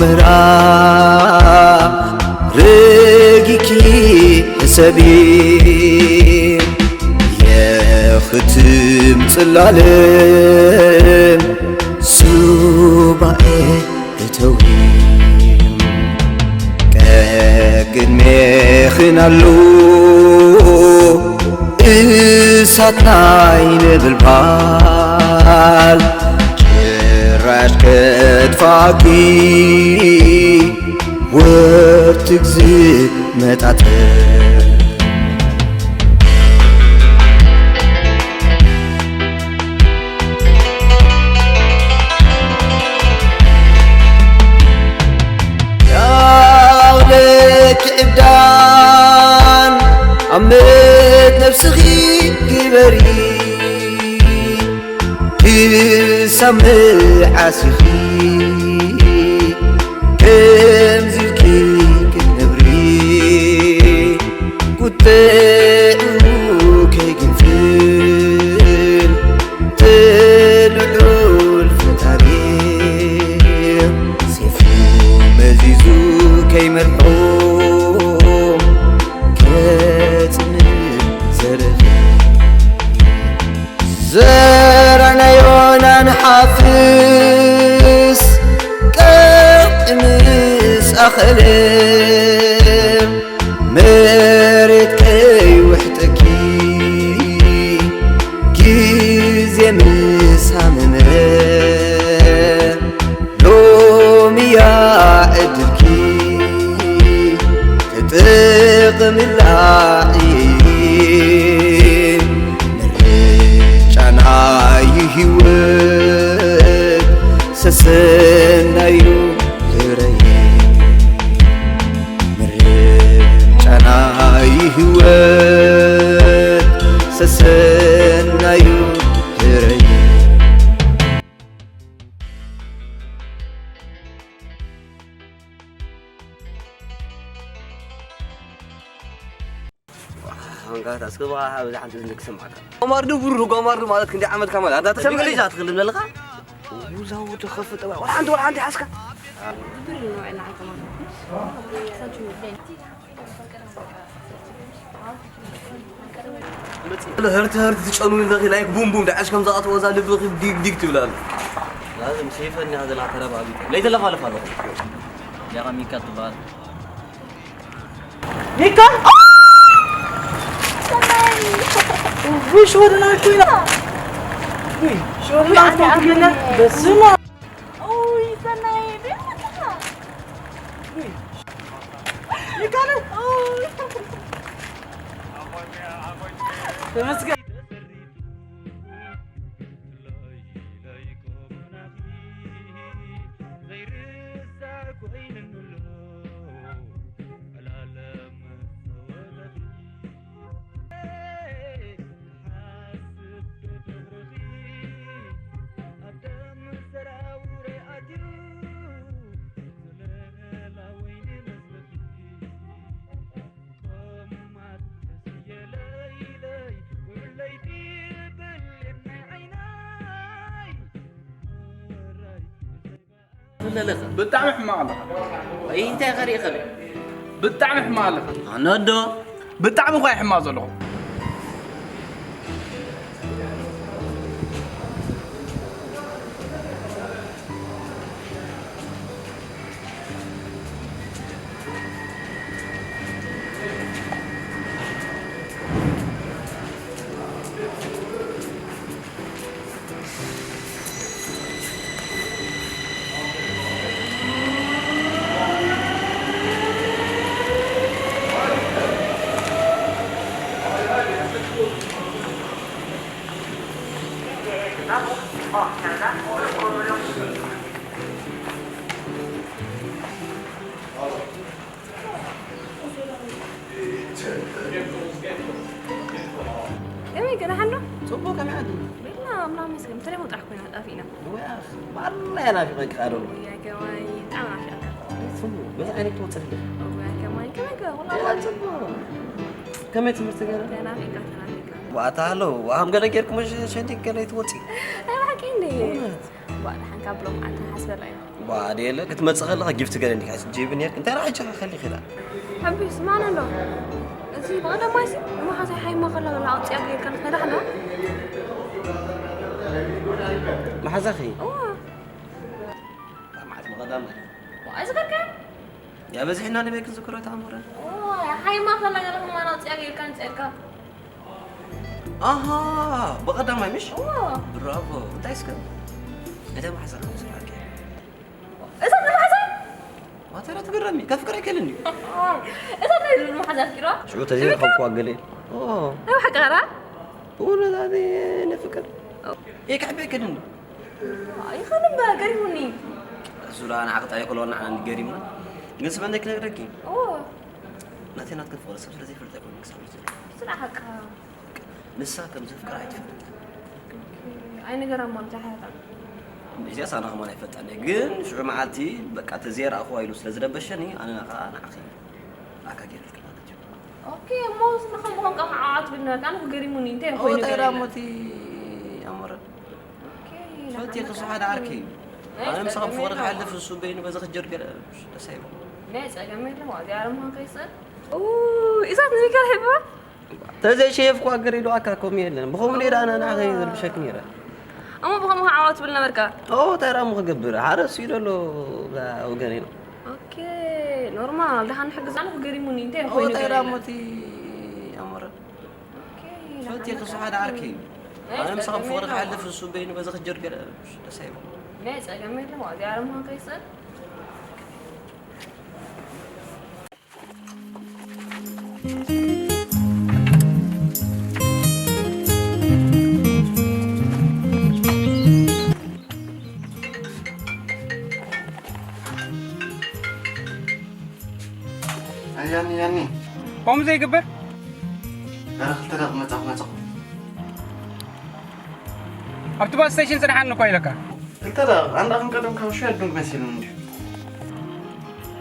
ምራ ርጊኪ ሕሰቢ የኽትም ጽላለም ሱባኤ እተዊ ቀቅድሜኽን ኣሎ እሳት ናይ ነበልባል ጭራሽ ከጥፋኪ ወርትግ ዝመጣጠር ያውለኪ ዕብዳን ኣመት ነብስኺ ግበሪ ክሳብ መዓስ ኢኺ ከምዚ ኢልኪ ክትነብሪ ቁጥዑ ከይግንፍል ትልዑል ፈጣሪ ሴፉ መዚዙ ከይመርሖ ከጽንዕ ዘርኢ ዘራናዮና ንሓፍስ ቀቕጢ ምስ ኣኸለ መሬት ከይውሕጠኪ ግዜ ምስ ሃመመ ሎሚ እያ ዕድልኪ ተጠቐምላ እየ ምርጫና እዩ ህይወት ሰሰናዩ ህረየ ምርጫና እዩ ህይወት ሰሰናዩ ህረየ ኣንጋታ እስከ ብኣ ብዛ ሓንቲ እዝኒ ክሰማዕካ። ጓማርዱ ብሩር ጓማርዱ ማለት ክንደይ ዓመትካ ማለት ኣንታ ተሰምዕ ልጅ ኣትክልም ዘለኻ ውዛው ተኸፍጥ ወላ ሓንቲ ወላ ሓንቲ ሓስካ ህርቲ ህርቲ ትጨኑ ኢልኺ ላይክ ቡም ቡም ዳዕሽ ከም ዝኣተዎ እዛ ልብኺ ዲግ ዲግ ትብል ኣላ። ላዝም ሰይፈን እያ ዘላ ተረባቢት። ለይተለፋለፍ ኣለኹ። ያኻ ሚካ ትበሃል። ሚካ? ውይ ሽወደና ኮይና። ውይ ሽወደና ኮይና። በስመ ኣይ ሰናይ ቤት ይካለ ተመስገን። ብጣዕሚ ሕማቕ ኣለኻ። እንታይ ከሪእኸ? ብጣዕሚ ሕማቕ ኣለኻ። ኣነ ዶ? ብጣዕሚ እኳ ሕማቕ ዘለኹ። ከመይ ገለ ሓሎ? ጽቡቕ ከመይ ኣዲ? ቤላ ኣምላኽ ይመስገን። ብተለይ ጥራሕ ኮይና ጠፊእና። ወይ ኣኽ፣ ማራ እያ ናፊቐኪ ኣዶ። ወይ ከማይ ብጣዕሚ ናፊቐካ። ጽቡቕ፣ በዚ ዓይነት ትወጽእ ኣለኺ። ወይ ከማይ ከመይ ገ-፣ ወላ ሌላ ጽቡቕ። ከመይ ትምህርቲ ገለ? ተናፊቕካ፣ ተናፊቕካ። ዋታ ኣሎ፣ ዋሃም ገለ ጌርኩም ሸ-፣ ሸንዲ ገለ ትወጺ? ኣይ፣ ብሓቂ እንዴ? እውነት? ዋ፣ ደሓን ካብ ብሎም ዓዲ ሓስበላ እዩ። ዋ ደየለ ክትመጽእ ከለኻ ጊፍት ገለ እንዲካ ጅይብን ነርክ እንታይ ራዕቻ ከሊ ኺዳ። ሓቢስ ማን ኣሎ? እዚ ብቐዳማይሲ ንመሓዛይ ሓይማ ከላ በላ ኣውፅያ ገይርካ ንኸዳ ሓላ መሓዛኺ እዋ መዓት ብቐዳማይ ኣይዝከርከ ያ በዚሕና ንበይ ክንዝክሮ ተኣምረ ሓይማ ከላ ገለ ከማን ኣውፅያ ገይርካ ንፅእካ ኣሃ ብቐዳማይ ምሽ እዋ ብራቮ እንታይ እስከ እንታይ መሓዛ ከም ስራቂ እዛ ንመሓዛይ ዋተራ ትግረሚ ከፍቅር ኣይከልን እዩ እዛ ናይ ዝብሉ መሓዛ ኣፍቂርዋ ሽዑ ተዘይረኸብኩዋ ገለ ናይ ሓቃራ እውነት ኣነ ነፍቅር ይክሕበ ኣይከልን እዩ ይኸን እምበ ገሪሙኒ እሱ ደኣ ንዓቕጣ ይክሎ ንዓና እንዲገሪምና ግን ስመንደይ ክነግረኪ እዎ ናተይ ናትክን ፍቕሪ ሰብ ስለ ዘይፈልጥ ኣይኮነ ክሳብ ሕጂ ስለ ሓቃ ንሳ ከም ዘፍቅራ ኣይትፈልጥ ኣይነገራ ማምታ ሓያታ እዚኣ ሳና ከማን ኣይፈልጣን እየ ግን ሽዑ መዓልቲ በቃ ተዘየረኣኽዋ ኢሉ ስለ ዝረበሸኒ ኣነ ከዓ ንዓኺ ኣካ ገይረልኪ ማለት እዩ ኦኬ እሞ ንኸም ኾንካ መዓዋት ብልነበርካ ኣነ ገሪሙኒ እንታይ ኦ ኮይኑ እንታይ ገለ ደኣ ሞቲ ኣሞረ ፈቲ ክሱ ሓደ ዓርኪ እዩ ኣነ ምሳኹም ፍቕሪ ክሓልፍ እሱ በይኑ በዚ ክጀር ገለ ደስ ኣይብሉ ናይ ጸገም የለ ማለት ያረም ሆን ከይሰል እሳት ንሚካል ሄባ ተዘይሸየፍኩ ኣገር ኢሉ ኣካ ከምኡ የለን ብኸምኡ ነዳ ኣነ ንዓኸ ዝርብሸክ ነይረ እሞ ብኸምኡ ዓዋት ብል ነበርካ ኦ እንታይ ደኣ ክገብር ሓደ እሱ እዩ ዘሎ ወገን ነው ኦኬ ኖርማል ደሓን ሕግዝ ኣነ ገሪሙኒ እንታይ ኦ ኮይኑ እንታይ ገለ ደኣ ሞቲ ኣሞረ ፈቲ ክሱ ሓደ ዓርኪ እዩ ኣነ ምሳኹም ፍቕሪ ክሓልፍ እሱ በይኑ በዚ ክጀር ገለ ደስ ኣይብሉ ናይ ጸገም የለ ማለት ያረም ሆን ከይሰል ያኒ ያኒ ከምኡ ዘይግበር ገረ ክልተ ደቂ መጻኹ መጻኹ ኣብቲ ባስ ስቴሽን ጽንሓኒ እኮ ኢለካ ክልተ ደቂ ኣንዳ ክንቀደም ካብ ሸ ኣዱንግ መሲሉኒ እንዲሁ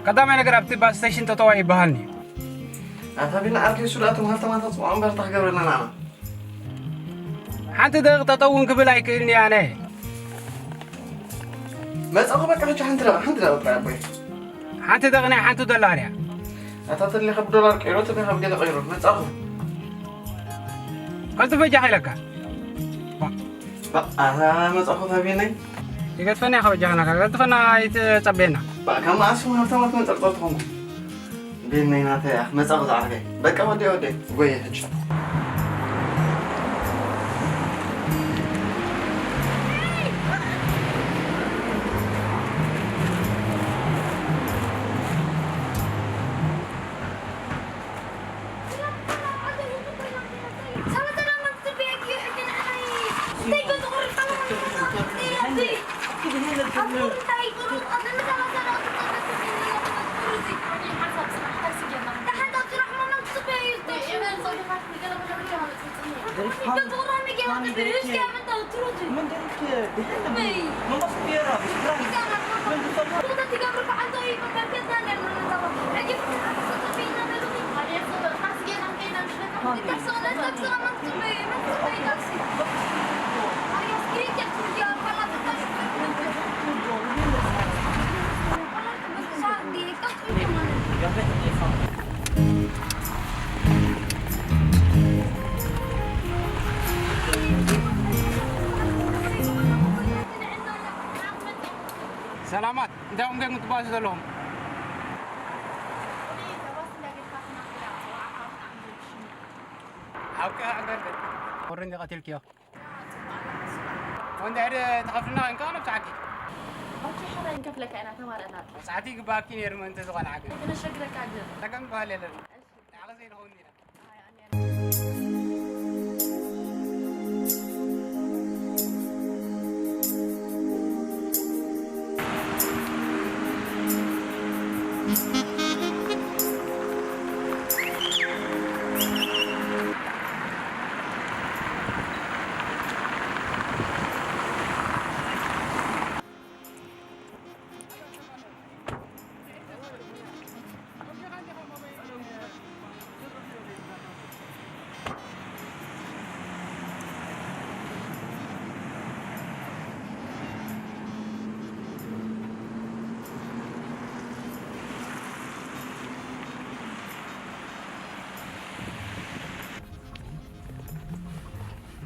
ቀዳማይ ነገር ኣብቲ ባስ ስቴሽን ጠጠዋ ይበሃልኒ ኣታ ቢና ዓርኪ ሱዳቱ ሃፍተማታ ጽዋዕ እምበር ታክገብረና ናና ሓንቲ ደቂ ጠጠው እውን ክብል ኣይክእልኒ ኣነ መጻኹ በቃ ሕጂ ሓንቲ ደቂ ሓንቲ ደቂ ጥራይ ኣቦይ ሓንቲ ደቂ ናይ ሓንቲ ዶላር እያ ኣታ ተሊኻ ብዶላር ቀይሮ ተሊኻ ብገለ ቀይሮ መጻኹ ቀልጥፈ ጃ ኢለካ ኣታ መጻኹ ታቢነይ ይገጥፈና ኢኻ በጃኽና ቀልጥፈና ኣይትጸበየና ካብ መዓስ ሃብታማት መጠርጠር ትኾንኩ ቤነይ ናተይ መጻኹ ዝዓርከይ በቃ ወደይ ወደይ ጎየ ሕጂ ሰላማት እንታይ ኦም ገይኩም ትባሱ ዘለኹም ሓቂ ኣገርገር ወረ እንዲ ቀቲልክዮ ወንድሕሪ ተኸፍልና እንካ ነብስዓኪ ኦኬ ሕራይ ንከፍለካ ኢና ተማረና ሰዓቲ ይግባኣኪ ነይሩ ምእንቲ ዝኾነ ዓገ ክነሸግረካ ግን ጸገም ዝበሃል የለን ንዓኸ ዘይንኸውን ኢና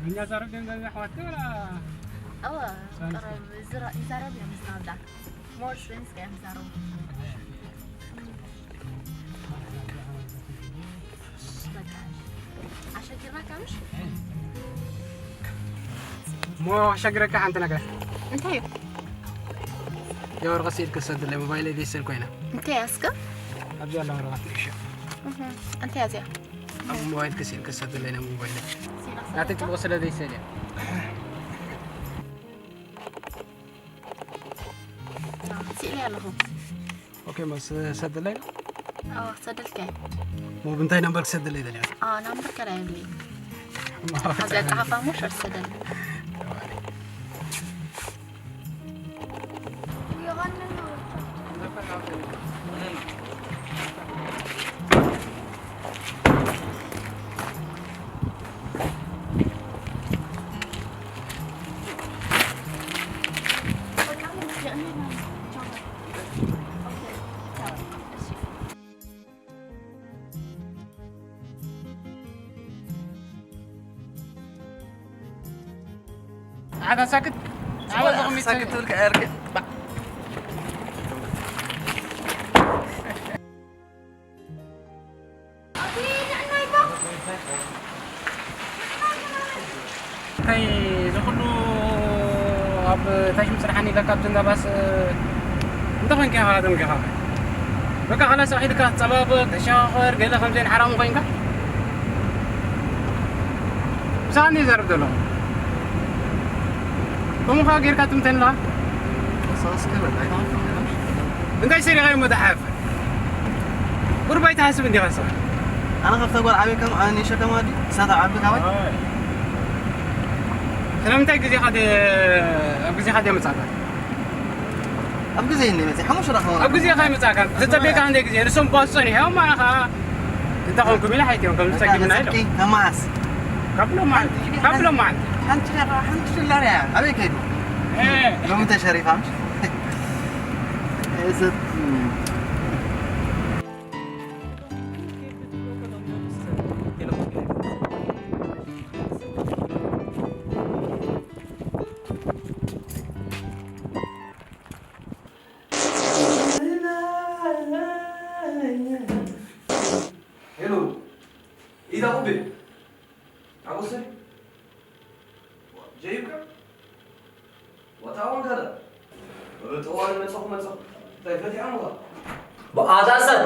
እኛ ዛረብ ደንጋጋ ኣሕዋትካ ወላ እወ ቀረብ ዝራ- ይዛረብ እዮም ዝናብዳ ሞር ስፔንስካ እዮም ዝዛረቡ በቃ ኣሸጊርናካ ምሽ ሞ ኣሻግረካ ሓንቲ ነገር እንታይ እዩ የወርቀ ስኢል ክሰድለይ ሞባይል ደይሰል ኮይና እንታይ ኣስከ ኣብዚ ኣላ ወረቀት ሽ እንታይ ኣዚያ ኣብ ሞባይል ክስኢል ክሰድለይ ና ሞባይል ናተይ ጽቡቅ ስለ ዘይሰል እያ ስእሊ ኣለኹ ኦኬ መስ ሰድለይ ኣዎ ሰደልካይ ሞ ብንታይ ነምበር ክሰድለይ ደልያ ኣዎ ናምበር ከላይ ብሊ ኣብዚ ኣጻሓፋ ሞ ሸር ሰደል ዓዳ ሳክት ዓዳ ሳክት ትብል ከ ኣርክ እንታይ እዚ ኩሉ ኣብ ታሽም ስራሕኒ ኢለካ ኣብቲ እንዳባስ እንታይ ኮንካ ኢኻ ደንጊኻ በቃ ካላስ ኣኺድካ ትጸባበ ተሻኸር ገለ ከም ዘይን ሓራሙ ኮንካ ብሳኒ ዘርብ ዘሎ ከምኡ ጌርካ ትምተን ኣለኻ እንታይ ሰሪኻ እዩ መድሓፍ ቁርባይ ትሓስብ እንዲኻ ንስኻ ኣነ ካብታ ጓል ዓብየ ከም ኣነ ንእሽቶ ከም ኣዲ ንሳ ዓቢ ካባይ ስለምንታይ ግዜኻ ኣብ ግዜኻ ድያ መጻእካ ኣብ ግዜ እንደ መጽእ ሓሙሽተ ዳኸ ኣብ ግዜኻ ይመጻእካ ተጸቤካ እንደ ግዜ ንሶም ባስ ጸኒሖም ኣኻ እንታይ ኾንኩም ኢለ ሓይትዮም ከም ዝጸግምና ኢሎም ከማስ ካብሎም መዓልቲ ካብሎም መዓልቲ ሓንቲ ሓንቲ ሽላር እያ ኣበይ ከይዱ ሎሚ ተሸሪፋ ሄሎ ኢዳ ቁቤ ኣጎሰይ ጀይብካ ወታውን ከለ ጠዋን መጸኹ መጸኹ እንታይ ፈቲሖምኻ ኣታ ሰብ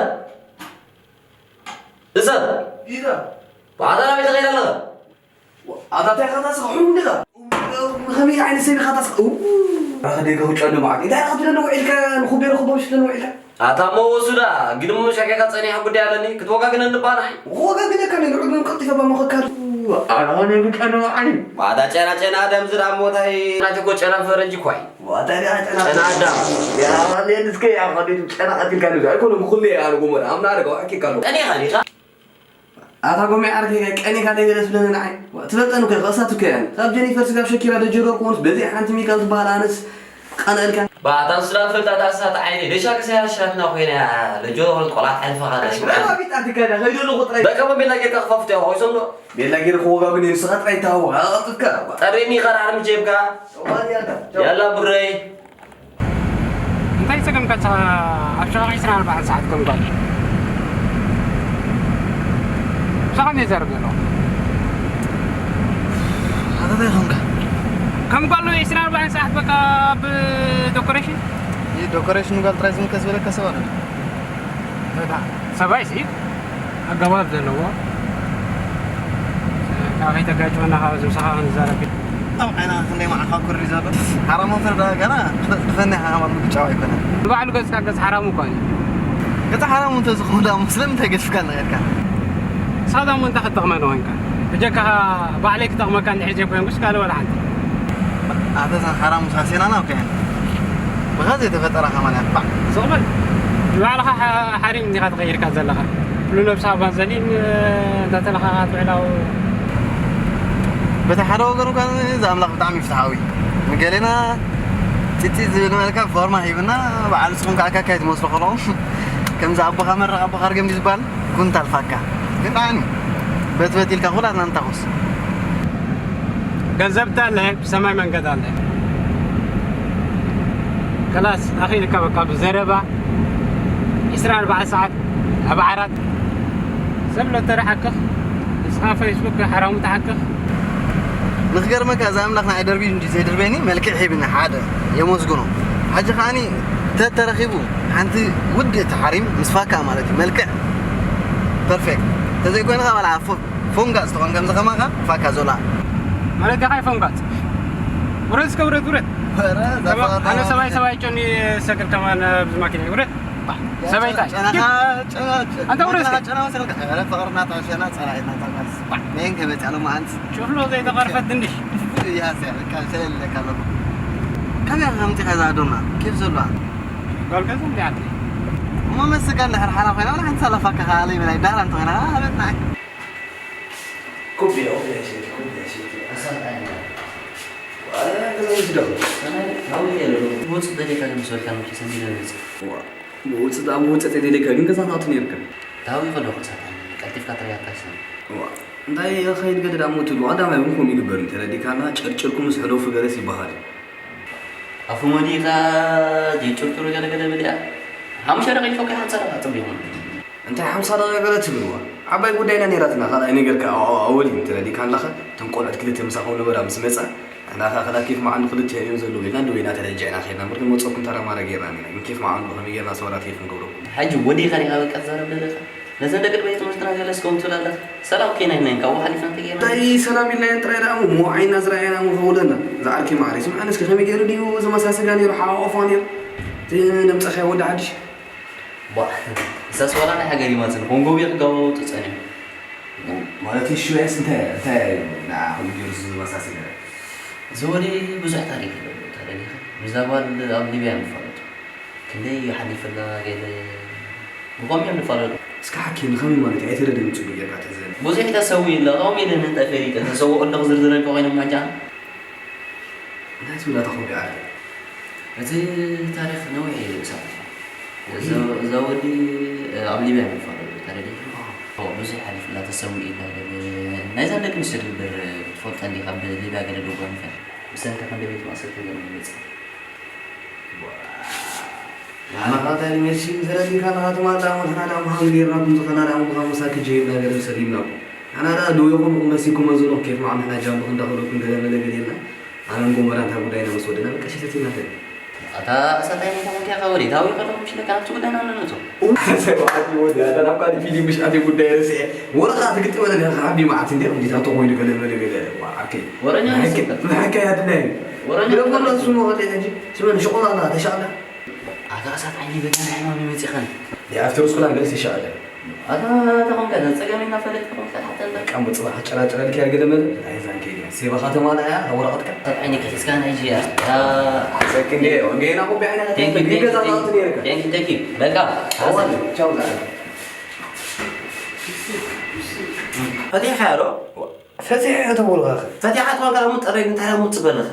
እሰብ ኢዳ ኣታ ናበይ ትኸይድ ኣለኻ ኣታ እንታይ ኢኻ ታስኻ ሕሙም ዲኻ ከመይ ዓይነት ሰብ ኢኻ ታስኻ ኣታ ደገ ውጨሉ ማለት እንታይ ኢኻ ትብለኒ ውዒልካ ንኹቤ ንኹቦ ምሽለኒ ውዒልካ ኣታ እሞ ወሱዳ ግድም ሸቂቐ ጸኒሐ ጉዳይ ኣለኒ ክትወጋግነኒ ባናይ ክወጋግነካ ነይ ንዑግን ቀልጢፈ ባሞኸካል ኣነ ብቀነ ዓሊ ባዳ ጨና ጨና ደም ዝዳ ሞታይ ናቲ ኮ ጨና ፈረንጂ ኳይ ዋታ ዲኣ ጨና ጨና ኣዳም ያ ለንስከ ያ ኸዲቱ ጨና ቀትልካ ንዛ ኣይኮነ ብኩሉ ያ ንጎመር ኣምና ኣረጋ ወሐኪካ ነው ቀኒ ኸዲኻ ኣታ ጎመ ዓርከይ ቀኒካ ደገለ ስለነ ንዓይ ትፈልጠኒ ከ ኸሳቱ ከ ካብ ጀኒፈር ስጋብ ሸኪራ ደጀዶር ኮንስ በዚ ሓንቲ ሚካል ትበሃል ኣነስ ቀነልካ ባታ ስላ ፈልጣ ታሳ ተዓይኒ ደሻ ክሳያ ሻትና ኮይና ለጆ ሆን ቆላ ዓልፋ ካዳ ሽማና ቢጣ ትከዳ ከይዶ ለቁጥረ በቃ በቤላ ጌታ ክፋፍተ ሆይሶም ዶ ቤላ ጌር ኮጋ ግን ንስኻ ጥራይ ታው ኣጥካ ጠሪኒ ኸራ ዓለም ጀብካ ያላ ብረይ እንታይ ጸገምካ ንስኻ ኣብ ሸቓቕ ዕስራን ኣርባዕተን ሰዓት ከም ጓል? ብሳኻ እንደ ይዛረብ ዘሎ? ኣታ እንታይ ኾንካ? ከም ጓል ዕስራን ኣርባዕተን ሰዓት በቃ ኣብ ዶኮሬሽን? ይህ ዶኮሬሽን ጓል ጥራይ ዝምልከት ዝበለካ ሰብ ኣለ። በታ ሰብኣይ ሲ ኣገባብ ዘለዎ ካብ ከይተጋጭወና ካብ እዚ ምሳኻ ክንዛረብ ኣብ ዓይና ክንደይ መዓኻ ኩሪ ዘሎ ሓራ ሞተር ዳ ገና ድፈኒ ሓማም ግጫው ኣይኮነ ንባዕሉ ገጽካ ገጽ ሓራሙ እኳ እዩ ገጽ ሓራሙ እንተዝኾን ዳ ስለምንታይ ገድፍካ ንኸድካ ንስኻ ዳ እሞ እንታይ ክትጠቕመኒ ኮንካ ብጀካ ባዕለይ ክጠቕመካ እንድሕር ዘይኮንኩስ ካልእ ወላ ሓንቲ ኣተዛ ሓራሙ ሳሴናና ኦኬ ብኻ ዘይተፈጠረ ከማን እያ ባዕ ስቕ በል ንባዕልኻ ሓ- ሓሪም እንዲኻ ተቐይርካ ዘለኻ ኩሉ ነብሲ ኣብ ቫዝሊን እንዳተለኻኻ ትውዕል ኣብ በቲ ሓደ ወገኑ እኳ እዚ ኣምላኽ ብጣዕሚ እዩ ፍትሓዊ ንገሌና ፂፂ ዝብል መልካ ፎርማ ሂብና በዓል ስኹም ከዓ ካካይ ትመስሉ ከለኹም ከምዚ ኣቦኻ መረቕ ኣቦኻ ርገም ድዩ ዝበሃል ኩንታል ፋካ ግን ብዓኒ በትበት ኢልካ ኩላትና ንታኾስ ገንዘብ እንተ ኣለሀ ብሰማይ መንገድ ኣለ። ከላስ ኣኺልካ በቃ ብዘረባ ዒስራ ኣርባዓ ሰዓት ኣብ ዓራት ሰብ ሎተሪ ሓክኽ፣ ንስኻ ፌስቡክ ሓራሙ ትሓክኽ። ንኽገርመካ እዛ ኣምላኽ ንዓይ ደርቢ እንዲ ዘይድርበኒ መልክዕ ሂብኒ ሓደ የመስግኖ። ሕጂ ከዓኒ ተተረኺቡ ሓንቲ ውድእቲ ሓሪም ምስ ፋካ ማለት እዩ። መልክዕ ፐርፌክት። ተዘይኮይንኻ ባልዓ ፎ-፣ ፎንጋ ዝተኾን ከምዚ ከማኻ ፋካ ዞላ። ማለት ዲኻ ይፈንጋጽ? ውረድ እስከ ውረድ፣ ውረድ። ኧረ፣ እዛ ከማ-፣ ፈቐጣ ኣነ ሰብኣይ፣ ማለት ሰብኣይ ጨኒ ሰግር ከማን ኣብዚ ማኪና ውረድ። ሰበይታይ። ጨናኻ፣ ጨና-፣ ጨና-፣ ኣንታ ውረድ እስከ። ጨና ወሰድካ። ኧረ፣ ፍቕርና ታሸና፣ ጸላኢትና ታቃስ። ሜን ከመጽ ያለው ማንስ። ጭፍሎ ዘይተቐርፈት ድንሽ። እያ፣ እዚኣ፣ በቃ፣ ሰለለካ ኣለኹ። ካበይ ከምቲ ከዛ ዶና፣ ኬፍ ዘሏ። ጓል ገዛ እንዲ ዓዲ። እሞ መስጋ እንድሕር ሓራ ኮይና፣ ወላ ሓንቲ ሳላ ፋካ ከኣ ለይበላይ ዳራ እንተኾይና፣ ኣበጥናይ። ኩቢ፣ ኩቢ፣ ሸይት፣ ኩቢ፣ ሸይት፣ ኣሳብ ዓይና። ዋላ፣ ገዛ ይስደኹ። ኣነ፣ ናው የለ። ወጽእ ደሊካ ግን ምስ በልካ፣ መቼ ሰሚለ ወጽእ። ዋ፣ ወጽእ ደኣ፣ ወጽእ ደሊካ ግን ገዛ ናቱ ነይርካ። ታዊ ከለኹ ሳት ዓይና፣ ቀልጢፍካ ትረያታ ይሰም። ዋ፣ እንታይ ኸይድ ገደዳ ሞት፣ ብቐዳማይ እውን ከምኡ ይግበር፣ እንተ ረዲካና፣ ጨርጭርኩ ምስ ሕለፉ ገለስ ይበሃል። ኣፉ መሊእካ ዘይጭርጭሩ ገለ ገለ በሊኣ። ሓሙሽተ ደቂቕ ፎኪ ሓንሳብ ደቂቕ ጽቡቕ ይኹን። እንታይ ሓምሳ ደቂቕ ገለ ትብልዋ? ዓባይ ጉዳይና ነይራትና፣ ካልኣይ ነገር ከኣ ኣወ-፣ ኣወል እዩ፣ እንተ ረዲእካ ኣለኻ፣ እተን ቆልዑት ክልተ ምሳኹ ነበራ ምስ መጻ፣ ንሕና ከኣ ከላ ኬፍ መዓኑ ክልተ እዮም ዘለዉ ኢልና፣ ደው ኢልና ተረጃዕና ኸይድና። ምርግን መጸኩም ተራ ማራ ጌርና ኔና። ግን ኬፍ መዓኑ ከመይ ጌርና ሰውራት ኬፍ ንገብረኩም? ሕጂ ወዲኻ ዲኻ በቃ ትዛረብ ዘለኻ? ነዘን ደቂ ድበይ ትምህርትና ገለ እስከ ውንቱል ኣለኻ? ሰላም ከይና ኢልና ኢና ካብኡ ሓሊፍና እንተጌርና። እንታይ ሰላም ኢልና ኢና ጥራይ ደኣ እሞ፣ ሞዓይና ዝረኣየና እሞ ከውለና። እዛ ዓርኪ ማዕረ፣ ስምዓኒ እስኪ ከመይ ገይሩ ድዩ ዝመሳስጋ ነይሩ፣ ሓቋቋፋ ነይሩ? እቲ ነምጸኻዮ ወዲ ሓድሽ? ባ፣ እሳስ ዋላ ናይ ሃገር ይማጽን፣ ኮንጎ ቤት ጋው ትጸንዩ። ማለት ሽያስ እንታይ፣ እንታይ እዩ ንዓ ከምኡ ገይሩ ዝመሳስጋ? እዚ ወዲ ብዙሕ ታሪክ ኣለዎ፣ ተረዲኻ? ምስዛ ጓል ኣብ ሊብያ ንፋለጡ። ክንደይ እዩ ሓሊፍላ ገለ ብኸምኡ እዮም ንፋለጡ። እስከ ሓኪ ንኸመይ ማለት እዩ? ኣይተረድእን ጽቡቕ ጌርካ ትሕዘኒ። ብዙሕ ተሰዊኡ ኣሎ፣ ከምኡ ኢለ ምንታይ ፈሊጠ? ተሰውኦ ኣለኹ ዝርዝረልካ ኮይኖም ማንጃ። እንታይ ትብላ ተኸቢኣ ኣለ? እቲ ታሪኽ ነዊሕ እዩ ርእሳ። እዚ፣ እዚ ወዲ ኣብ ሊብያ ንፋለጡ፣ ተረዲእካ? ኣዎ፣ ብዙሕ ሓሊፍላ ተሰዊኡ ኢላ ገለ ናይዛ ደቂ ኣንስትዮ ትግበር ክትፈልጣ እንዲኻ፣ ኣብ ሊብያ ገለ ደጓሚፋ። ብሰንኪ ክንደይ ቤት ማእሰርቲ ገለ ይመጽእ። ኣነ ኻታ ሪሜሲ ተረዲካ ኣለኻ ትማል ዳሞ ንሕና ዳሞ ሃም ጌርና ኩም ዝኾና ዳሞ ብኻ መሳኪ ጀይብና ገለ ሰሊምናኩም። ኣና ዳ ደው ይኹም መሲኩም መዝኑ ኬፍ ማዕም ሕና ጃምቡ ክንዳኸለኩም ገለ መለ ገለ የልና። ኣነን ጎመራ እንታ ጉዳይና ምስ ወደና በቃ ሸተት ይናተ። ኣታ ሰታይ ምን ተመንቲያ ካወዲ ታዊ ከለኩም ሽለካ ኣብቲ ጉዳይና ኣለነቱ። ሰብዓት ይወዲ ኣታ ናብ ካልእ ፊልም ምሽ ኣቲ ጉዳይ ረስኤ። ወረኻ ትግጥመለ ዲኻ ሓቢ መዓት እንዲኹም ዲታቶ ኮይኑ ገለ መለ ገለ። ዋ፣ ዓርከይ። ወረኛ ንስካ። ንሓካይ ኣድላይ። ወረኛ ግደፎ ንስካ። ንሱ መቐለ ሕጂ። ስመን ሽቆላ ኣላ፣ ተሻለ። ኣታ እሳት ዓይኒ በታ ናይ ሕማም ይመጺኻን። ያ፣ ኣፍተር ስኩል ኣንገርስ ይሻለ። ኣታ ተኾንካ፣ ጸገም ኢና ፈለጥካ፣ ተሓተና። በቃ፣ ምጽባሕ ጨራጨረ ልክ ያርገ ደመ፣ ኣይዛን ከይዲ። ሴባ ከተማ ላይ ያ፣ ወረቐትካ። እሳት ዓይኒ ከሒስካ ናይ ጂ ያ። ያ። ሰክ እንዴ፣ እንዴ፣ ና ቁቢ ዓይና፣ Thank you, thank you, ገዛ thank you, ናት ነይርካ። Thank you, thank you። በቃ። ኣዋን፣ ቻው፣ ዛ። ፈቲሓ ዶ? ፈቲሐ ተበልካ። ፈቲሓ ተበልካ፣ ሙጥ ጠረግ እንታይ ሙጥ በለካ?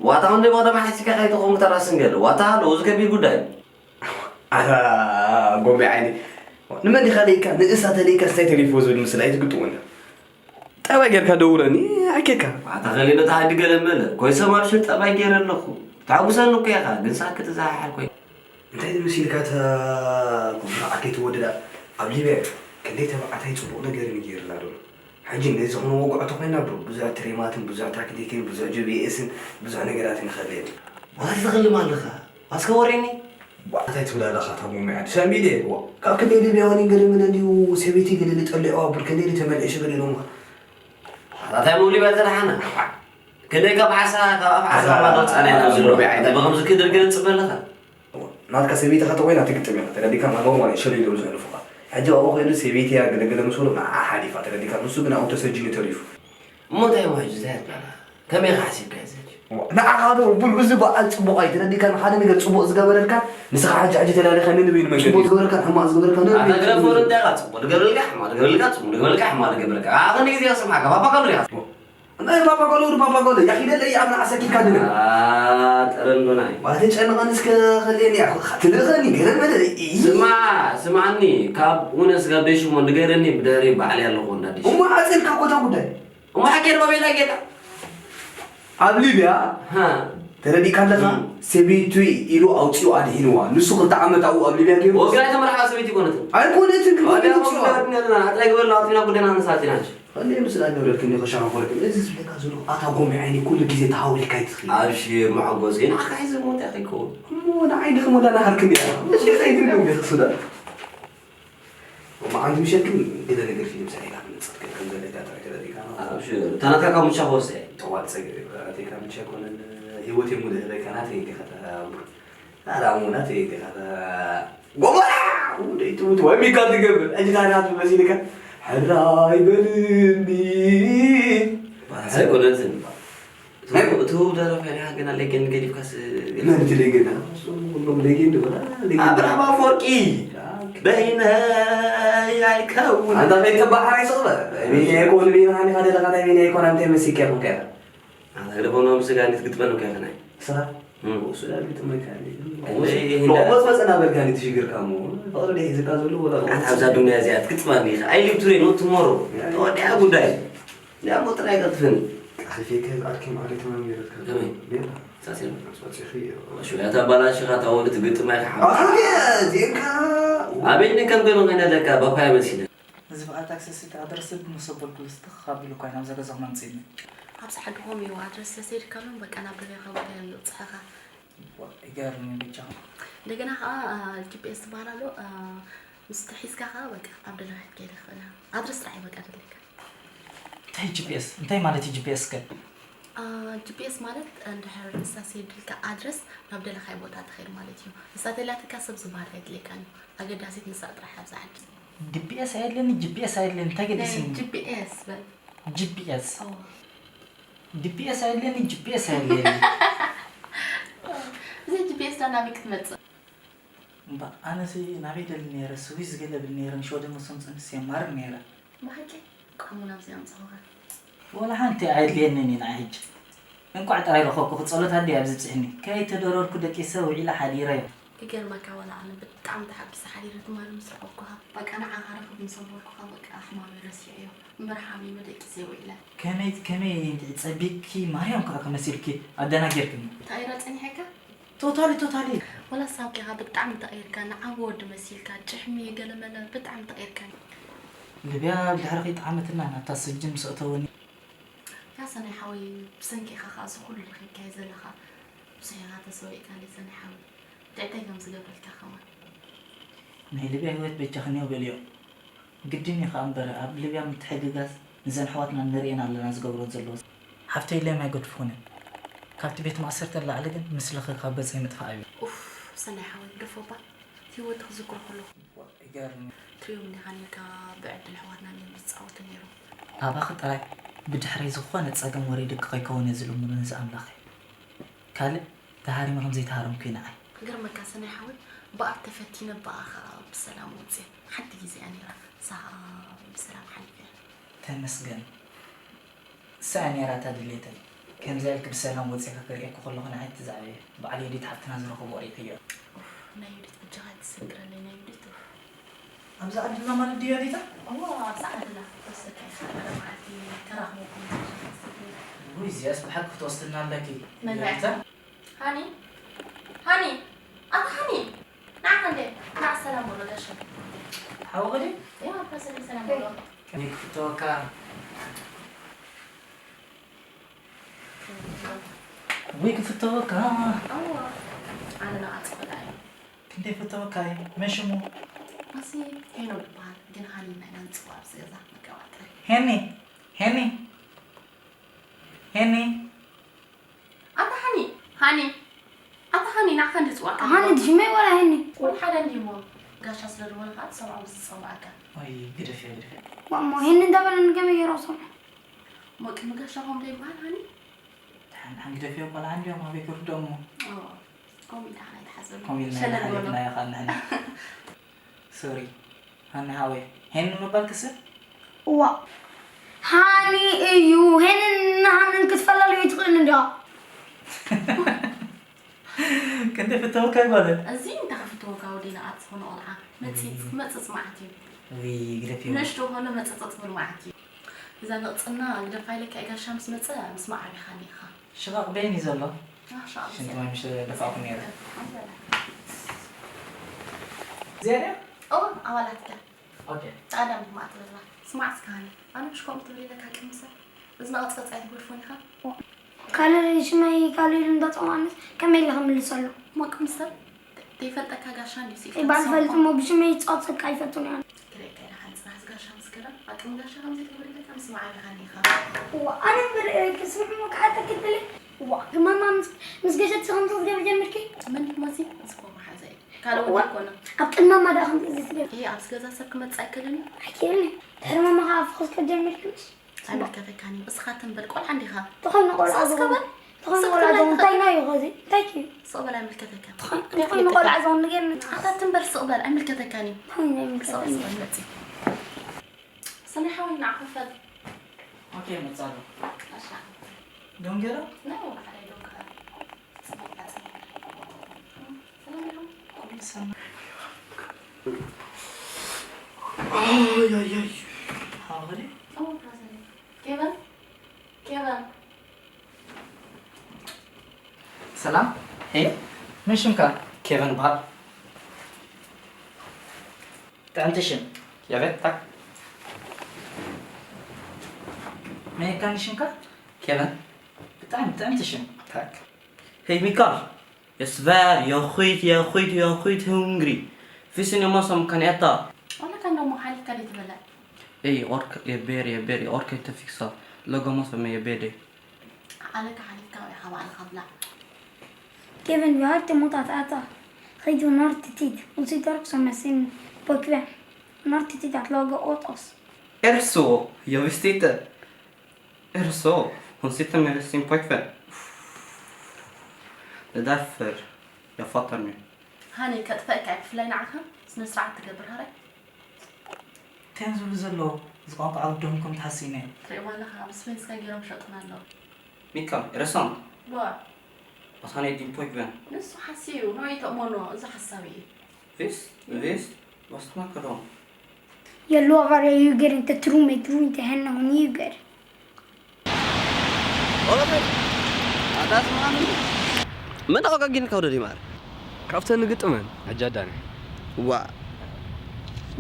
ዋታ ወንደ ባዳ ማሕሲካ ከይትኾን ተራስን ገለ። ዋታ ኣሎ፣ እዚ ከቢድ ጉዳይ። ኣታ ጎሜ ዓይኒ። ንመን ዲኻ ደይካ? ንእሳ ተደይካ ስታይ ተሪፎ ዝብል ምስል ኣይትግጥወና። ጠባይ ጌርካ ደውረኒ፣ ኣኬካ። ኣታ ኸሊሎ ተሃዲ ገለ መለ። ኮይሰ ማርሽ ጠባይ ጌረ ኣለኹ። ታጉሰኒ እኮ ኢኻ፣ ግን ሳክት ዝሓሓል ኮይ። እንታይ ዝመሲልካ እታ ኩምራ ዓርከይ ትወደዳ ኣብ ሊብያ እዩ። ክንደይ ተባዕታይ ጽቡቕ ነገር እዩ ገይርላ ዶ። ሕጂ ነዚ ዝኾነ ወግዖ ተኾይና ብሮ፣ ብዙሕ ትሬማትን፣ ብዙሕ ታክቲክን፣ ብዙሕ ጂ ቢ ኤስን፣ ብዙሕ ነገራትን ይኸለየኒ። ዋላ ትኽልም ኣለኻ። ኣስከ ወሬኒ? ዋ፣ እንታይ ትብል ኣለኻ እታ ሙሚያ? ሰሚዕ ድየ? ዋ፣ ካብ ክንደይ ሊብያውያን ገለ መለ እንድዩ ሰበይቲ ገለ ዝጠልዕዋ ብር ክንደይ ተመልዒ ሽግር ኢሎምኻ። ኣታ እንታይ ሙሉ ይበል ተደሓና? ክንደይ ካብ ዓሳ፣ ካብ ኣፍ ዓሳ ዓሳ ማዶ ጻና ኢና ኣብዚ ሎሚ ሎሚ ዓይነት። እንታይ ብኸምዚ ክድርገ ጽበ ኣለኻ? ናትካ ሰበይቲ ኸተኾይና ትግጥም ኢኻ። ተረዲካ? ማለዎ ማለት ሸሎ ኢሎም ዘሕልፉኻ። ሕጂ ኣብኡ ኸይዱ ሰበይቲ እያ ገለገለ ምስ በሎ ንዓ ሓሊፋ። ተረዲካ? ንሱ ግን ኣብኡ ተሰጂኑ ተሪፉ። እሞ እንታይ እሞ ሕጂ እንታይ ኣትናና? ከመይ ኢኻ ሓሲብካ እዚ ሕጂ? ንዓኻ ዶ ቡል እዚ በዓል ጽቡቕ ኣይተረዲካን? ሓደ ነገር ጽቡቕ ዝገበረልካ ንስኻ ሕጂ ሕጂ ተላሊኻ ንንበይኑ መንገዲ ጽቡቕ ዝገበረልካ ሕማቕ ዝገበረልካ ንንበይኑ ኣታ ግረፍ ወረዳ ኢኻ ጽቡቕ ዝገበረልካ ሕማቕ ዝገበረልካ ጽቡቕ ዝገበረልካ ሕማቕ ዝገበረልካ። ኣኸ ንግዜ ስምዓካ ባባ ካሉ ኢኻ። ናይ ፓፓ ቆሎ፣ ወዲ ፓፓ ቆሎ፣ ያኺደለ፣ ያብና ኣሰኪካ ድነ። ኣትረንዶናይ። ዋተ ጨነቐን እስከ ኸልየኒ፣ ትልእኸኒ፣ ገለ መለ፣ ኢ-፣ ስማ፣ ስማዕኒ፣ ካብ እውነ ስጋብ ደሽሞ ንገረኒ፣ ብደሪ ባዕሊ ኣለኹ እንዳዲሽ። እሞ ዓፂልካ ኮታ ጉዳይ። እሞ ሓኬን ባቤላ ጌታ። ኣብ ሊብያ ተረዲእካ ኣለኻ? ሰበይቱ ኢሉ ኣውፂኡ ኣድሒንዋ። ንሱ ክልተ ዓመት ኣብኡ ኣብ ሊብያ ገይሩ። ወግና ኣይተመርሓ ሰበይቲ ይኮነትን። ኣይኮነትን፣ ክብሪ ኣውፅዋ። ጥራይ ግበርና፣ ኣውፅና ጉዳይና ንሳት ኢና። እንዴ ምስላ ገብረልክኒ ከሻራ ኮረክ። እዚ ዝብለካ ዘሎ ኣታ ጎሚ ዓይኒ ኩሉ ግዜ ተሃዊልካ ይትኽእል። ኣብሽር መሐጎስ፣ ንዓኻ ሒዘ ሞት ያኺ ይከውን። እሞ ንዓይኒ ከሞዳና ሃርክን እያ። መቼ ከይድን ነው ቤት ሱዳን? እሞ ዓንዲ ምሸት ግን ገለ ነገር ፊልም ሰሪሕካ ክንጽፍ ከም ዘለካ ጥራይ ተረዲእካ ነው። ኣብሽር፣ እታ ናትካ ካብ ሙቻ ክወስድ እየ። ጠዋት ጸገብ የብላ፣ ናተይ ካብ ሙቻ ኣይኮነን፣ ህይወት የሙልእ ህበካ፣ ናተይ እንዲኻ ተኣምር። ኣረ ኣሞ፣ ናተይ እንዲኻ ተ-፣ ጎመራ! ውደይ ትሙት ወይ ሚካ ትገብር። ሕጂ ታዲያ ናቱ መሲልካ፣ ሕራይ በልኒ። ኣይኮነትን። እቱ ደረፋ ኢኻ ግና ሌገንድ ገዲፍካስ መን እቲ ሌገንድ? እሱ ኩሎም ሌገንድ ወላ ሌገንድ። ኣብርሃም ኣፈወርቂ። ያ። በይነይ ኣይከውን። ኣንታ ከይተባህር ኣይስቕበ። በይነይ ኣይኮን፣ በይነይ ሃኒ ካደ ለኻ ናይ በይነይ ኣይኮን፣ ኣንተ መሲልካ ይኹን ከያ። ኣንታ ግደፎ፣ ናብ ስጋ እንዴት ግጥመን ከያ ከናይ? ስራ? እም። እሱ ዳ ግጥመን ከያ። እንደ ይሄ እንደ ሞት መጸና በልካ እንዴት ሽግርካ እሞ? ፍቕሪ ደይ ሒዝካ ዘሎ ወላ ኣታ ኣብዛ ዱንያ እዚኣ ትግጥማ እንዲኻ? ኣይሊብቱሬ ነው ትሞሮ። ያ። ተወዲኣ ጉዳይ። ያ ሞት ኣይቀጥፍን። ኣኺፌከ ኣርኪ ማዕሪ ተማም ገይረትካ። ከመይ? ሌላ። ሳሴን። ሳሴኺ። ሽውያታ ባላሽኻ ታወዲ ትግጥማ ኢኻ። ኣታ ዜንካ። ኣቤት ምን ከም ገሎ ኸይነ ለካ ባፓያ መሲለ። እዚ በዓል ታክሲ ስልኪ ኣድረስ ብ መሰበልኩ ልስትኽ ካብ ኢሉ እኳ ናብዛ ገዛኹም ኣምጺእኒ። ኣብዚ ዓድኹም እዩ ኣድረስ ተሰይድካሎም በቃ ናብ ደገኻ ቦታ እዮም ዘብጽሑኻ። ዋ፣ ይገርም እዩ ብቻ። እንደገና ኸዓ፣ አ፣ ጂ ፒ ኤስ ትበሃል ኣሎ፣ አ፣ ምስ ተሒዝካ ኸዓ በቃ ኣብ ደለኻ ክትከይድ ትኽእል ኢኻ። ኣድረስ ጥራሕ እዩ በቃ ዘድልየካ። እንታይ ጂ ፒ ኤስ? እንታይ ማለት እዩ ጂ ፒ ኤስ ከ? አ፣ ጂ ፒ ኤስ ማለት እንድሕር ንሳ ሰይድልካ ኣድረስ ናብ ደለኻዮ ቦታ ትኸይድ ማለት እዩ። ንሳ ተላትካ ሰብ ዝበሃል ኣይድልየካን እዩ። ኣገዳሲት ንሳ ጥራሕ ኣብዛ ዓዲ። ዲ ፒ ኤስ ኣየድልየኒ፣ ጂ ፒ ኤስ ኣየድልየኒ፣ እንታይ ናይ ገዲስኒ? ጂ ፒ ኤስ በል። ጂ ፒ ኤስ። ኦ። ዲ ፒ ኤስ ኣየድልየኒ፣ ጂ ፒ ኤስ ኣየድልየኒ። ብዘይ ጂ ፒ ኤስ ዳ ናበይ ክትመጽእ? እምባ፣ ኣነሲ ናበይ ደሊ ነይረ፣ ስዊዝ ገለ ብል ነይረ፣ ንሸወደን መሶም ጽንስ የማር ነይረ። ብሓቂ? ከምኡ ናብዚ ኣምጽኹኻ። ወላ ሓንቲ ኣየድልየንን እዩ ንዓይ ሕጂ። እንቋዕ ጥራይ ረኸብኩ፣ ክጸሎት ኣደይ ኣብዚ ብጽሕኒ። ከይተደረርኩ ደቂሰ ውዒለ ሓዲረ። ክገርመካ ወላ ኣነ ብጣዕሚ ተሓጒሰ ሓዲረ ትማሊ ምስ ረኸብኩኻ። በቃ ንዓኻ ረኽብ ምስ ኣበልኩኻ በቃ ሕማመይ ረሲዐዮ። እምበር ሓሚመ ደቂሰ ውዒለ። ከመይ፣ ከመይ እንድዒ ጸቢቕኪ ማርያም ከኣ ከመሲልኪ ኣደናጊርክኒ። ተቐይረ ጸኒሐካ? ቶታሊ፣ ቶታሊ። ወላ ሳውኪኻ ብጣዕሚ ተቐይርካ፣ ንዓቢ ወዲ መሲልካ፣ ጭሕሚ ገለመለ ብጣዕሚ ተቐይርካ። ልብያ ድሕሪ ከይጠዓመትና ናብታ ስጅን ምስ ኣእተወኒ። ያ ሰናይ ሓወይ፣ ብሰንኪኻ ኸኣ እዚ ኩሉ ረኺብካዮ ዘለኻ። ብዙሕ ኢኻ ተሰዊእካለይ ሰናይ ሓወይ። እንታይ ከም ዝገብረልካ ከማን። ናይ ልብያ ህይወት በጃኽንዮ በልዮ። ግድን እዩ ኸኣ እምበር፣ ኣብ ሊብያ ምትሕግጋዝ ንዘን ኣሕዋትና ንርእየን ኣለና ዝገብረን ዘለዋ። ሓፍተይ ኢሎም ኣይገድፉኽንን። ካብቲ ቤት ማእሰርቲ ንላዕሊ ግን ምስልኺ ካብ ገጸይ ምጥፋእ እዩ። ኡፍ፣ ሰናይ ሓወይ፣ ግደፎ እባ። ህይወት ክዝክሮ ከለኹ። ይገርም። ትሪኦም እንዲኻ ነርካ ብዕድል ኣሕዋትና እዮም ዝጻወቱ ነይሮም። ኣባኺ ጥራይ ብድሕረይ ዝኾነ ጸገም ወሪዱኪ ከይከውን እየ ዝልምኖ ነዚ ኣምላኸይ። ካልእ ተሃሪመ ከም ዘይተሃረምኩ እዩ ንዓይ። ክገርመካ ሰናይ ሓወይ፣ ብኣብ ተፈቲነ ብኣ ኸኣ ብሰላም ወፅየ። ሓንቲ ግዜ እያ ነይራ፣ ንሳ ኸኣ ብሰላም ሓሊፈ። ተመስገን። ንሳ እያ ነይራ እታ ድሌተይ። ከምዚኣ ኢልኪ ብሰላም ወፂእኪ ክርእየኪ ከለኹ ንዓይ እቲ ዘዕበየ። በዓል ዮዲት ሓፍትና ዝረኸቦ ሪእክዮ። ኡፍ፣ ናይ ዮዲት በጃኻ ኣይትሰግረለይ፣ ናይ ዮዲት ኡፍ። ኣብዛ ዓድና ማለት ድያ ዲታ? እዎ፣ ኣብዛ ዓድና ክትወስደካ ኢኻ። ሓደ መዓልቲ ተራኽበኩም። ውይ፣ እዚኣስ ብሓቂ ክትወስድና ኣለኪ። መን ዲታ? ሃኒ? ሃኒ? ኣታ ሃኒ? ንዓኻ እንዴ? ንዓ ሰላም በሎ ጋሻ። ሓወኺ ድዩ? እያ፣ ኣባ ሰላም፣ ሰላም በሎ። ከመይ ክፍተወካ? ውይ ክፍተወካ። እዎ፣ ኣነ ንዓ ጽበላ እየ። ክንደይ ፈተወካይ? መን ሽሙ? ኣሲ ሄኖክ ይበሃል፣ ግን ሃኒ ኢና ኢና ንጽውዓ ኣብዚ ገዛ መቀባጠሪ። ሄኒ! ሄኒ! ሄኒ! ኣታ ሃኒ! ሃኒ! ኣታ ሃኒ፣ ንዓኻ እንዲ ጽዋዕካ ሃኒ ነይሩ። ድሽመይ ወላ ሄኒ? ወላ ሓደ እንዲሞ። ጋሻ ስለ ዝኾነ ከዓ ትሰምዖ ምስ ዝጸውዓካ። ወይ ግደፍያ፣ ግደፍያ። ዋሞ፣ ሄኒ እንዳበለ ንገመይ ገይሩ ሰምዖ። እሞ ቅድሚ ጋሻ ከምኡ ዶ ይበሃል ሃኒ? ደሓን፣ ደሓን ግደፍዮ፣ ቆልዓ እንድዮም፣ ኣበይ ክርድኦም እሞ። ኦ፣ ከምኡ ኢልካ ኣይትሓዘሉ። ከምኡ ኢልና ሸለል ኢና በሎ። ሓሊፍናዮ ኸዓ ንሕና። ሶሪ፣ ሃኒ ሃወይ። ሄኒ ምባል ክስእ? እዋ። ሃኒ እዩ። ሄንን ሃንን ክትፈላለዩ ትኽእልን እንዲኻ። ክንደይ ፍተወካ ይባላል? እዚ እንታይ ክፍተወካ ወዲ ንኣት ዝኾነ ቆልዓ። መጺጽ፣ መጽጽ መዓት እዩ። ውይ፣ ግደፍዮ። ንእሽቶ ኾነ መጸጸጽ ብል መዓት እዩ። እዛ ንቕጽና ግደፋ ኢለካ፣ ጋሻ ምስ መጸ፣ ምስ መዓቢኻኒ ኢኻ። ሽቓቕ በይን እዩ ዘሎ። ሽንቲ ማይ ምሽ ደፋእኩ ነይረ። እዚኣ ድያ? ኦ ኣባላትካ ኦኬ። ጣዕዳም ማእትለላ ስማዕ እስካኒ ኣነ ምሽ ከምኡ ትብል ኢለካ ቅምሰ እዚ ናቕፀፀ ኣይትጎድፎን ኢኻ ካልእ ሽመይ ካልእ ኢሉ እንዳፀዋዕንስ ከመይ ኢለ ክምልሰሉ? ሞቅ ምሰል ዘይፈልጠካ ጋሻ እንዲዩ ስኢልካ ባል ፈልጥ እሞ ብሽመይ ይፃወት ሰብካ ኣይፈቱን እያ። ክርእየካ ኢለ ሓንፅና እዚ ጋሻ ምስ ገረም ኣቅሚ ጋሻ ከምዘይትገብር ኢለካ ምስ መዓቢኻ ኒኢኻ። እዋ ኣነ እምበር ክስምዕ እሞ ክሓተ ክድሊ እዋ ግማማ ምስ ገሸት ከምዚ ክትገብር ጀምርኪ። መን ሞሲ እዚ ኮ መሓዛ እዩ ካልእ እውን ኣይኮነ። ኣብ ቅድሚ ማማ ደኣ ከምዚ እዚ ትገብር። እየ ኣብዚ ገዛ ሰብ ክመፅእ ኣይክእልን እዩ። ኣይክእልን እዩ። ድሕሪ ማማ ከዓ ፍኹስ ክትጀምርኪ ምስ ኣይምልከተካን እዩ እስኻ ትም በል ቆልዓ እንዲኻ ተኾይኑ ቆልዓ ስቕ ዝኾነ በል ተኾይኑ ስቕ ቆልዓ ትበል ዝኾነ እንታይ ትኽእል ናይ እዩ ኸዚ እንታይ እዩ ስቕ በል ኣይምልከተካን እንታይ ተኾይኑ ኣፍሊጥካ ቆልዓ ዝኾነ ነገር ኣታ ትም በል ስቕ በል ኣይምልከተካን እዩ ተኾይኑ ናይ ስቕ ምልከተኒ ስቕ በል መፂ ሰናይ ሓወይ ንዓ ኮፍ በል ኦኬ መጻሉ ኣሻ ዶንጌራ ናይ ወላ ሓዳይ ዶንጌራ ሰላም ሄ ምን ሽምካ? ኬቨን በሃል። ጥዕምቲ ሽም። የቤት ታክ። መን እካ ንሽምካ? ኬቨን። ብጣዕሚ ጥዕምቲ ሽም። ታክ። ሄይ ሚካል። Jag svär, jag skit, jag skit, jag skit hungrig. Finns det någon som kan äta? Wala kan de halka lite bella. Ey, jag orkar, jag ber, jag ber, jag orkar inte fixa. Laga mat för mig, jag ber dig. Alla kan halka och ha wala kabla. Kevin, vi har inte mod att äta. Skit, hon har inte tid. Hon sitter också med sin pojkvän. Hon har inte tid att laga åt oss. Är det så? Jag visste inte. Är det så? Hon sitter med sin pojkvän. Det är därför jag fattar nu. ሃኒ ከጥፈእካ እየ ብፍላይ ንዓኻ ስነ ስርዓት ትገብር ሃራይ እንታይ እዮም ዝብሉ ዘለዉ እዚ ቋንቋ ዓረብ ደም ከም ትሓስይነ ትሪእዋ ኣለኻ ኣብ ስፔንስካ ገይሮም ሸጡና ኣለዉ ሚካም ኤረሳም ዋ ኣሳነይ ዲን ፖይክቨን ንሱ ሓስዩ ነው ይተእመኖ እዚ ሓሳዊ እዩ ቪስ ቪስ ዋስትማ ከዶም Jag lovar, jag ljuger inte. Tro mig, tro inte henne. Hon ljuger. መን ኣወጋጊንካ ወደዲ ማር ካብተን ንግጥመን ሕጂ ኣዳኒ ዋ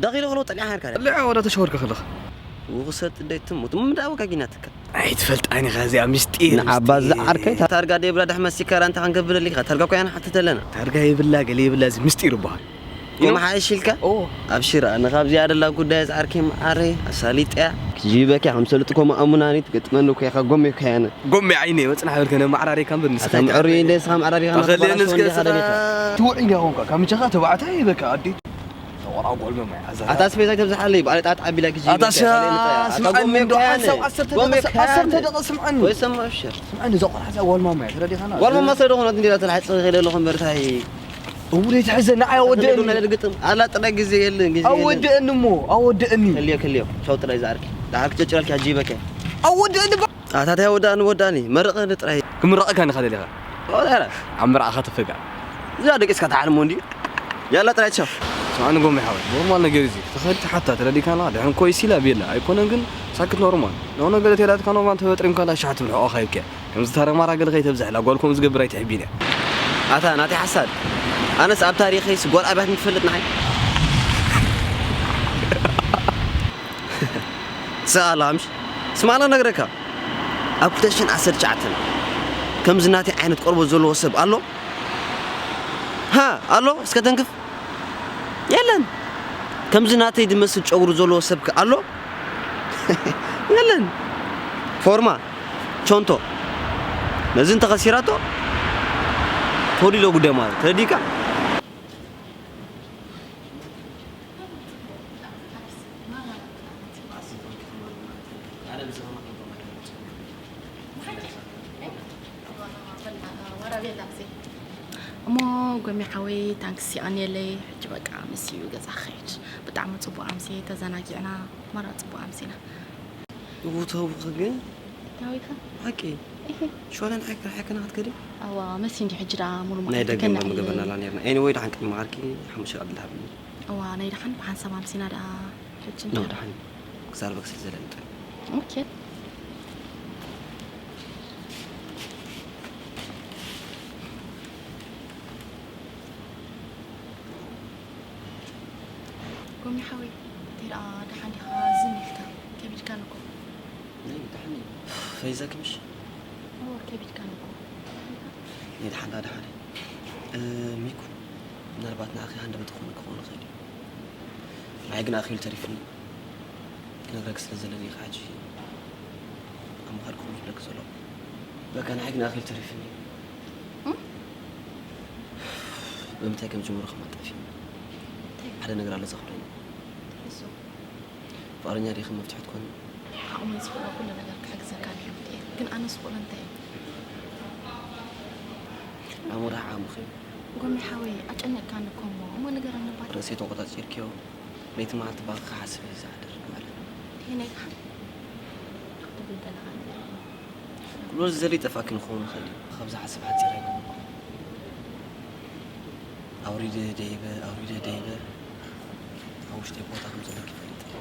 ዳኺሎ ከሎ ጠሊዓ ሃርካ ጠሊዓ ወዳ ተሸወርካ ከለኻ ውኽሰት ደይ ትሙት ምንዳ ኣወጋጊናትካ ኣይትፈልጣን ኢኻ እዚኣ ምስጢር ንዓባ ዝዓርከይ ታርጋ ደይብላ ድሕመት ሲካራ እንታይ ክንገብረልካ ታርጋ ኮያ ንሓትት ኣለና ታርጋ የብላ ገለ የብላ እዚ ምስጢር ይበሃል ይመሓየሽ ኢልካ ኣብሽር ኣነ ካብዚኣ ደላ ጉዳይ ዝዓርከይ መዓረይ ኣሳሊጥያ ክጅበኪ ከም ሰልጥኮ መኣሙናኒ ትገጥመኒ እኮ ኢኻ ጎሜ እኮ ያነ ጎሜ ዓይነይ መጽናሕ በልከ ነመዓራሪካ እምበር ንስኻ ኣታ ምዕሩይ እንደ ንስኻ መዓራሪኻ ኣኸለ ንስካ ስራ ትውዕል ኢኻ ኮንካ ካብ ምቻኻ ተባዕታይ በቃ ኣዴት ተቆራቆል መማይ ኣዛ ኣታ ስፔዛ ተብዝሓለይ ባለ ጣጣ ቢላ ክጂ ኣታ ስምዓኒ እንዶ ሓንሳብ ዓሰርተ ደቂቕ ዓሰርተ ደቂቕ ስምዓኒ ወይ ሰማ ኣብሽር ስምዓኒ እዛ ቆልዓ እዛ ጓል ማማ እያ ተረዲኻና ጓል ማማ ስለ ዝኾነት እንዲላ ተላሕጽ ኸይደ ኣለኹ እምበር እንታይ እውይ ተሕዘ ንዓይ ኣወደአኒ ግጥም ኣላ ጥራይ ግዜ የለን ግዜ የለን ኣወደአኒ እሞ ኣወደአኒ ከልዮ ከልዮ ቻው ጥራይ ዝዓርኪ ዝዓርኪ ጨጭራልኪ ኣጂበከ ኣወደአኒ ኣታታይ ወዳእኒ ወዳእኒ መርቐኒ ጥራይ ክምረቐካ ንኻ ደሊኻ ወዳረ ኣብ መርዓኻ ተፈጋ እዛ ደቂስካ ተዓልሞ እንዲ ያላ ጥራይ ቻው ስማዕኒ ጎመ ሓወይ ኖርማል ነገር እዚ ተኸዲ ተሓታ ተረዲካና ድሕን ኮይሲ ኢላ ቤላ ኣይኮነን ግን ሳክት ኖርማል ነው ነገር ተላትካ ኖርማል ተበጥሪምካ ላሻሕ ትብል ሕቆ ካይብከ ከምዚ ታረማራ ገለ ከይተብዝሕ ላጓልኩም ዝገብር ኣይትሕቢን እያ ኣታ ናተይ ሓሳድ ኣነስ ኣብ ታሪኸይ ስጓል ኣብያት ምትፈልጥ ንዓይ ስኣላ ምሽ ስማላ ነግረካ ኣብ ክልተ ሽሕን ዓሰርተ ትሽዓተን ከምዚ ናተይ ዓይነት ቆርበት ዘለዎ ሰብ ኣሎ ሃ ኣሎ እስከ ተንክፍ የለን ከምዚ ናተይ ዝመስል ጨጉሪ ዘለዎ ሰብከ ኣሎ የለን ፎርማ ቾንቶ ነዚ እንተኸሲራቶ ተወዲዶ ጉዳይ ማለት ተረዲካ እሞ ጎሚ ሓወይ ታንክስ የቐንየለይ ሕጂ በቃ ምስ እዩ ገዛ ክኸይድ ብጣዕሚ ፅቡቅ ኣምሲ ተዘናጊዕና መራ ፅቡቅ ኣምሲና ውተውኺ ግን ዳዊት ሓቂ ሸዋለ ንዓይ ክረሓክና ክትከዲ ኣዋ መሲ እንዲ ሕጂ ደኣ ሙሉ ናይ ደገ መዓልቲ ከና እየ። ምገበናላ ነርና ኤኒወይ ደሓን ቅድሚ ዓርኪ ሓሙሽተ ቃል ድሃብኒ እዋ ናይ ደሓን ብሓንሳብ ኣምሲና ደኣ ሕጂ ኖ እንታይ? ደሓን ክዛረበክ ስለ ዘለኒ ጥራይ ኦኬ ሎሚ ሓወይ፣ እንታይ ደኣ ደሓን ዲኻ? ዝም ኢልካ፣ ከቢድካኒ እኮ። ናይ ደሓን እዩ። ፈይዛኪ ምሽ? እወ፣ ከቢድካኒ እኮ። ናይ ደሓን ደኣ ደሓን እየ። እ፣ ሚኩ፣ ምናልባት ንዓኺ ሃንደበት ክኾነኪ ክኸውን ይኽእል እዩ። ንዓይ ግን ኣኺሉ ተሪፉኒ። ክነግረኪ ስለ ዘለኒ ኢኻ ሕጂ ኣብ ምኻድ ክኹን ዝብለኪ ዘለኹ። በቃ ንዓይ ግን ኣኺሉ ተሪፉኒ። እም? ብምንታይ ከም ዝጅምሮ ከም ኣጣፊ። እንታይ? ሓደ ነገር ኣሎ ዘኽብረኒ። እሱ? ፍቕረኛ ዲኺ መፍትሒ ትኾኒ? ዓቕመይ ዝኽእሎ ኩሉ ነገር ክሕግዘካ ድሕር እየ። ግን ኣነ ዝኽእሎ እንታይ እዩ? ኣእምሮኺ ዓሚኺ። ጎሚ ሓወይ፣ ኣጨነቅካኒ እኮ እሞ። እሞ ንገረኒ እባ። ርእሰይ ተቆጻጺርክዮ። ለይቲ መዓልቲ ባኺ ክሓስብ እየ ዝሓድር ማለት። ይሄ ናይ ደሓን ትብል ዘለኻ ነገር እዩ። ኩሉ ዝደሊ ይጠፍኣኪ ንክኸውን ይኽእል እዩ። ካብ ዝሓስብ ሓጺር ኣይኮነን። ኣውሪደ ደይበ፣ ኣውሪደ ደይበ፣ ኣብ ውሽጠይ ቦታ ከም ዘለኪ ይፈልጥ እየ።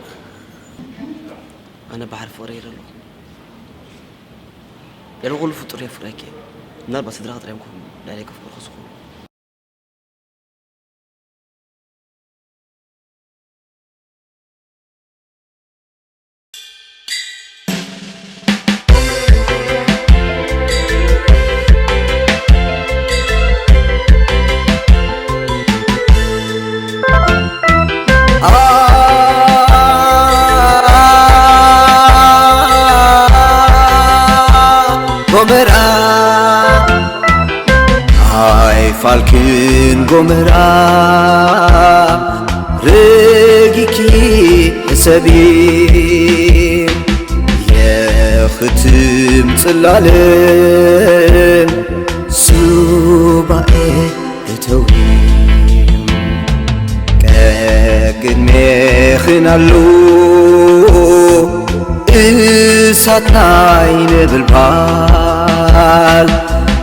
ኣነ ባሕሪ ፍቕሪ እየ ዘለኹ። ልዕሊ ኩሉ ፍጡር የፍቅረኪ እየ። ምናልባት ስድራኺ ጥራይ እዮም ክኾኑ ልዕለይ ከፍቅሩኺ ዝኽእሉ። ጎመራ ኣይፋልክን ጎመራ ረጊኪ ሕሰቢ የኽትም ጽላለ ሱባኤ እተዊ ቀቅድሜኽን ኣሎ እሳት ናይ ነበልባል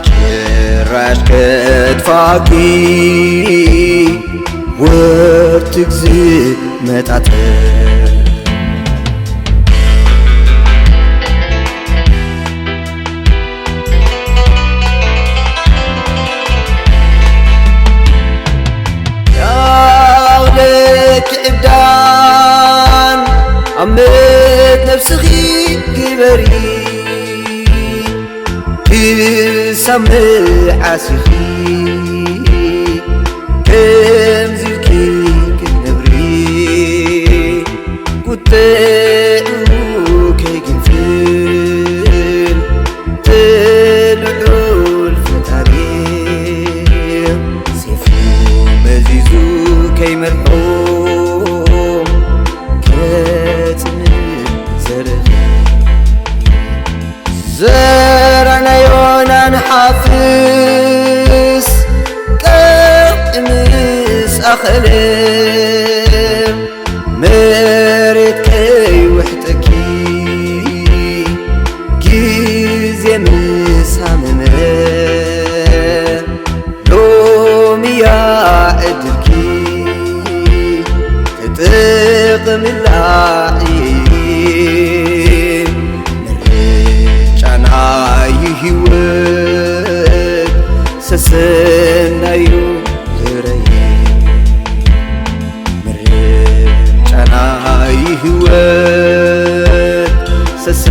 ጭራሽ ከጥፋኪ ወርትግ ዝመጣጠር ያቕለኪ ዕብዳን ኣመት ነብስኺ ግበሪ ክሳብ መዓስ ኢኺ ከምዚ ኢልኪ ክትነብሪ ቁጥዑ ከይግንፍል እቲ ልዑል ፈጣሪ ሴፉ መዚዙ ከይመርሖ ከጽንዕ ዘርኢ ዘራናዮ ናንሓፍስ ቀጥ ምስ ኣኸለ መሬት ከይውሕጠኪ ግዜ ምስ ሃመመ ሎሚ እያ ዕድልኪ ተጠቐምላ እየ ምርጫ ናይ ህይወት ሰሰናዩ ዝረየ ምርጫ ናይ ህይወት ሰሰ